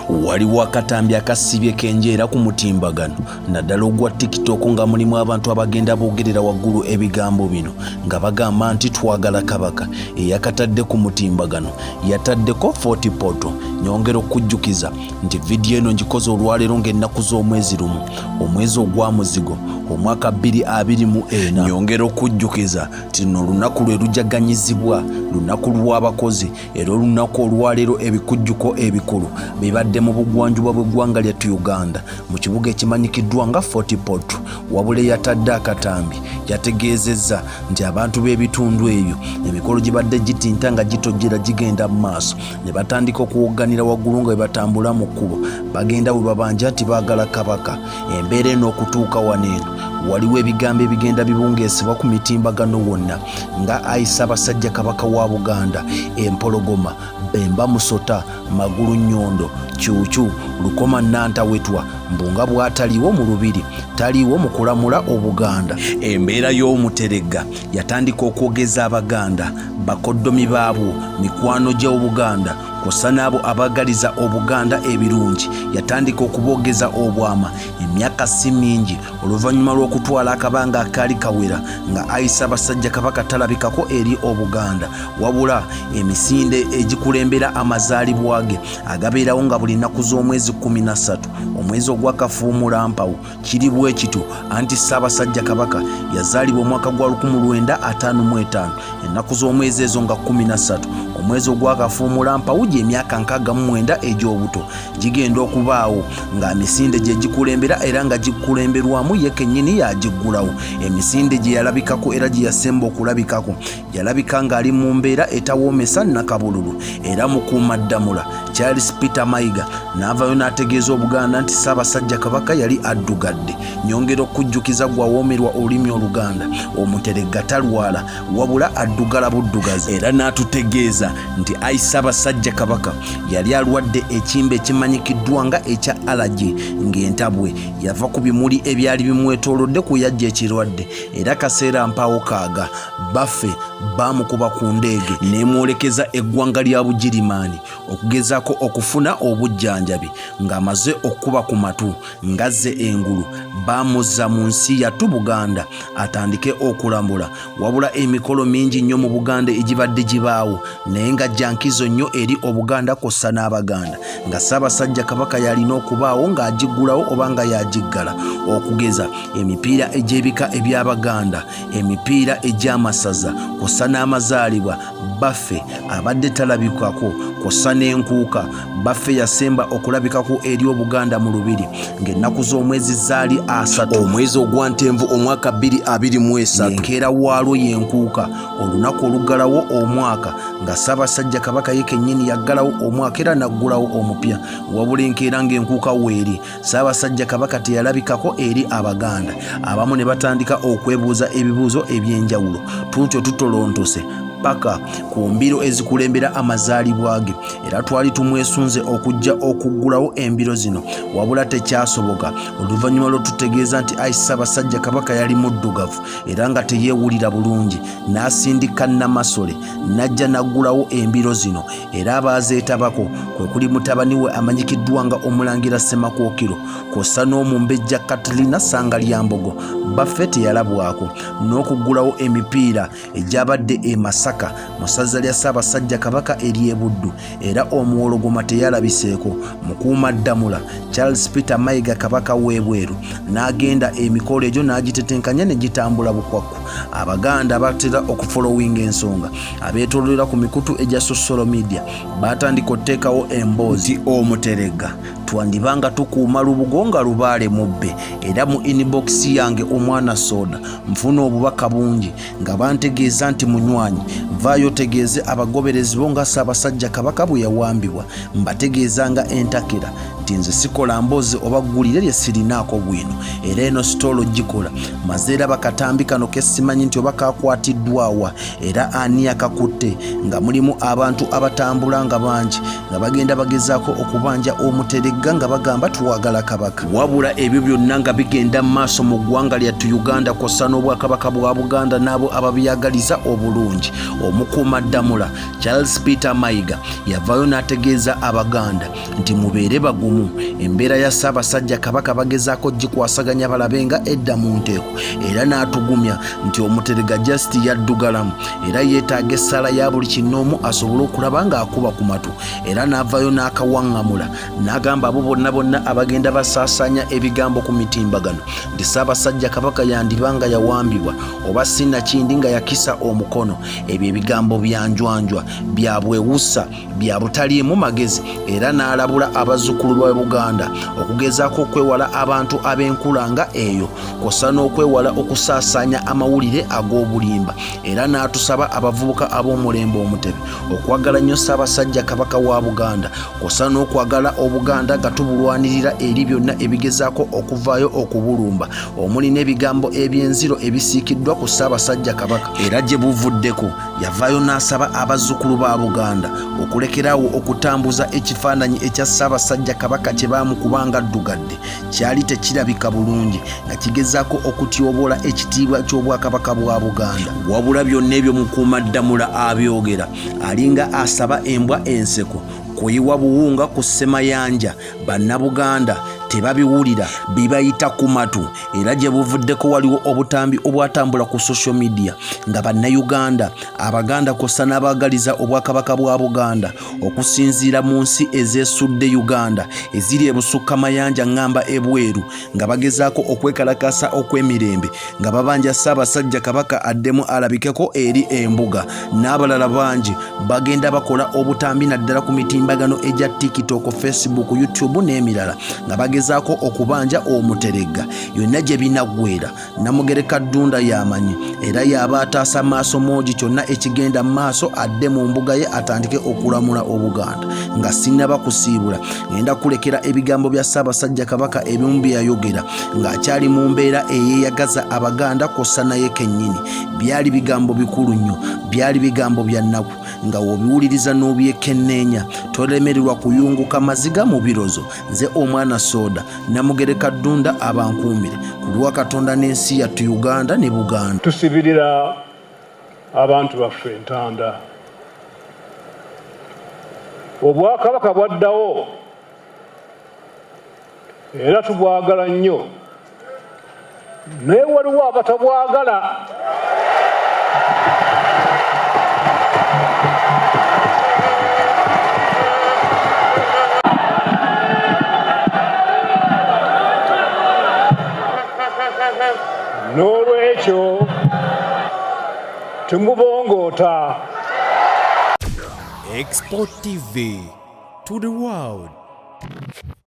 Waliwo akatambi akasibye kenjeera ku mutimbagano naddala ogwa TikTok nga mulimu abantu abagenda boogerera waggulu ebigambo bino nga bagamba nti twagala Kabaka. Eyakatadde ku mutimbagano yataddeko Fort Portal. Nyongera okujjukiza nti vidiyo eno ngikoze olwaleero ng'ennaku z'omwezi 1 omwezi ogwa muzigo omwaka 2024. Nyongera okujjukiza nti luno olunaku lwe lujaganyizibwa lunaku lw'abakozi, era olunaku olwaleero ebikujjuko ebikulu bibadde mu bugwanjuba bw'eggwanga lyattu Uganda mu kibuga ekimanyikiddwa nga Fort Portal. Wabula eyatadde akatambi yategeezezza nti abantu b'ebitundu ebyo emikolo gibadde gitinta nga gitojjera gigenda mu maaso ne batandika okuwogganira waggulu nga bwe batambula mu kkubo bagenda bwe babanja nti baagala Kabaka. Embeera eno okutuuka wano eno waliwo ebigambo ebigenda bibungeesebwa ku mitimbagano wonna nga ayi Ssaabasajja Kabaka wa Buganda, empologoma, Bemba Musota, Magulu Nnyondo, Kyukyu, Lukoma Nantawetwa, mbu nga bw'ataliiwo mu lubiri taliiwo mu kulamula Obuganda. Embeera y'Omuteregga yatandika okwogeza Abaganda, bakoddomi baabwo, mikwano gy'Obuganda kw'ossa n'abo abaagaliza Obuganda ebirungi. Yatandika okuboogeza obwama emyaka si mingi oluvannyuma lw'okutwala akabanga akaali kawera nga ayi Ssaabasajja Kabaka talabikako eri Obuganda. Wabula emisinde egikulembera amazaalibwa ge agabeerawo nga buli nnaku z'omwezi 13 omwezi ogwa Kafuumulampawu kiri bwe kityo anti Ssaabasajja Kabaka yazaalibwa omwaka gwa 1955 ennaku z'omwezi ezo nga 13 omwezi ogwa Kafuumulampawu gy'emyaka 69 egy'obuto gigenda okubaawo nga emisinde gye gikulembera era nga gikulemberwamu ye kennyini yagiggulawo. Emisinde gye yalabikako era gye yasemba okulabikako yalabika ng'ali mu mbeera etawoomesa nnakabululu, era Mukuumaddamula Charles Peter Mayiga n'avaayo n'ategeeza Obuganda nti Ssaabasajja Kabaka yali addugadde. Nyongera okujjukiza gw'awoomerwa olulimi Oluganda, Omuteregga talwala wabula addugala buddugazi, era n'atutegeeza nti ayi Ssaabasajja Kabaka yali alwadde ekimbe ekimanyikiddwa nga ekya allergy ng'entabwe yava ku bimuli ebyali bimwetoolodde ku yajja ekirwadde, era kaseera mpaawo kaaga baffe baamukuba ku ndeege n'emwolekeza eggwanga lya Bugirimaani okugezaako okufuna obujjanjabi. Ng'amaze okukuba ku matu ng'azze engulu, baamuzza mu nsi yattu Buganda atandike okulambula. Wabula emikolo mingi nnyo mu Buganda egibadde gibaawo naye nga gya nkizo nnyo eri Obuganda kw'ossa n'Abaganda, nga Ssaabasajja Kabaka y'alina okubaawo ng'agiggulawo oba nga y'agiggala, okugeza emipiira egy'ebika eby'Abaganda, emipiira egy'amasaza kw'ossa n'amazaalibwa. Baffe abadde talabikako kw'ossa n'enkuuka. Baffe yasemba okulabikako eri Obuganda mu lubiri ng'ennaku z'omwezi zaali 3 omwezi ogwa Ntenvu omwaka 2023. Enkeera waalwo y'enkuuka, olunaku oluggalawo omwaka, nga Ssaabasajja Kabaka ye kennyini yaggalawo omwaka era n'aggulawo omupya. Wabula enkeera ng'enkuuka weeri, Ssaabasajja Kabaka teyalabikako eri Abaganda. Abamu ne batandika okwebuuza ebibuuzo eby'enjawulo. Tuutyo tutolontose paka ku mbiro ezikulembera amazaalibwa ge, era twali tumwesunze okujja okuggulawo embiro zino, wabula tekyasoboka oluvannyuma lw'otutegeeza nti ayi Ssaabasajja Kabaka yali muddugavu era nga teyeewulira bulungi, n'asindika Namasole n'ajja n'aggulawo embiro zino, era abaazeetabako kwe kuli mutabani we amanyikiddwa nga Omulangira Ssemakookiro kw'ossa n'Omumbejja Katrina Ssangalyambogo. Baffe teyalabwako n'okuggulawo emipiira egyabadde e Masaka mu ssaza lya Ssaabasajja Kabaka ery'e Buddu, era Omuwologoma teyalabiseeko. Mukuumaddamula Charles Peter Mayiga Kabaka w'ebweru n'agenda emikolo egyo n'agitetenkanya ne gitambula bukwakku. Abaganda batera okufolowinga ensonga abeetoololera ku mikutu egya social media baatandika otuteekawo emboozi Omuteregga twandiba nga tukuuma lubugo nga lubaale mubbe, era mu inbox yange omwana soda nfuna obubaka bungi nga bantegeeza nti munywanyi vaayo otegeeze abagoberezi bo nga Ssaabasajja Kabaka bwe yawambibwa. Mbategeeza nga entakera nti Nti nze sikola mboozi oba ggulire lye sirinaako bwino, era eno sitoolo gikola maze. Era bakatambi kano ke simanyi nti oba kakwatiddwawa era ani yakakutte, nga mulimu abantu abatambula nga bangi nga bagenda bagezaako okubanja Omuteregga nga bagamba twagala Kabaka. Wabula ebyo byonna nga bigenda mu maaso mu ggwanga lyattu Uganda kw'ossa n'Obwakabaka bwa Buganda n'abo ababyagaliza obulungi, Omukuumaddamula Charles Peter Mayiga yavaayo n'ategeeza Abaganda nti mubeere bagumu, embeera ya Ssaabasajja Kabaka bagezaako gikwasaganya balabe nga edda mu nteeko, era n'atugumya nti Omuterega just yaddugalamu era yeetaaga essaala ya buli kinnoomu asobole okulaba ng'akuba ku matu. Era n'avaayo n'akawaŋŋamula n'agamba abo bonna bonna abagenda basaasaanya ebigambo ku mitimbagano nti Ssaabasajja Kabaka yandiba nga yawambibwa oba sinakindi nga yakisa omukono, ebyo ebigambo bya njwanjwa, bya bwewusa, bya butaliimu magezi. Era n'alabula abazzukulu ba Buganda okugezaako okwewala abantu ab'enkula nga eyo kw'ossa n'okwewala okusaasaanya amawulire ag'obulimba. Era n'atusaba abavubuka ab'omulembe Omutebi okwagala nnyo Ssaabasajja Kabaka wa Buganda kw'ossa n'okwagala Obuganda nga tubulwanirira eri byonna ebigezaako okuvaayo okubulumba, omuli n'ebigambo eby'enziro ebisiikiddwa ku Ssaabasajja Kabaka. Era gye buvuddeko yavaayo n'asaba abazzukulu ba Buganda okulekeraawo okutambuza ekifaananyi ekya Ssaabasajja Kabaka kye baamukuba nga addugadde, kyali tekirabika bulungi nga kigezaako okutyoboola ekitiibwa ky'Obwakabaka bwa Buganda. Wabula byonna ebyo Mukuumaddamula abyogera alinga asaba embwa enseko kuyiwa buwunga ku ssemayanja. Bannabuganda tebabiwulira, bibayita ku matu. Era gye buvuddeko waliwo obutambi obwatambula ku social media nga Bannayuganda, Abaganda kw'ossa n'abaagaliza Obwakabaka bwa Buganda okusinziira mu nsi ezeesudde Uganda eziri ebusukka mayanja, ŋŋamba ebweru, nga bagezaako okwekalakaasa okw'emirembe nga babanja Ssaabasajja Kabaka addemu alabikeko eri embuga, n'abalala bangi bagenda bakola obutambi naddala ku mitimbagano egya TikTok, Facebook, YouTube n'emirala nga bagezaako okubanja Omuteregga. Yonna gye binaggwera, Namugereka Ddunda yamanyi era yaba ataasa maaso moogi kyonna ekigenda mu maaso, adde mu mbuga ye atandike okulamula Obuganda. Nga sinnaba kusiibula, ngenda kulekera ebigambo bya Ssaabasajja Kabaka ebimu bye yayogera ng'akyali mu mbeera eyeeyagaza Abaganda kw'ossa naye kennyini. Byali bigambo bikulu nnyo, byali bigambo bya nnaku nga w'obiwuliriza n'obyekenneenya tolemererwa kuyunguka maziga mu birozo. Nze omwana Soda Namugereka Ddunda, abankuumire ku lwa Katonda n'ensi yattu Uganda ne Buganda. Tusibirira abantu baffe entanda. Obwakabaka bwaddawo era tubwagala nnyo, naye waliwo abatabwagala. N'olwekyo temubongoota. Export TV to the world.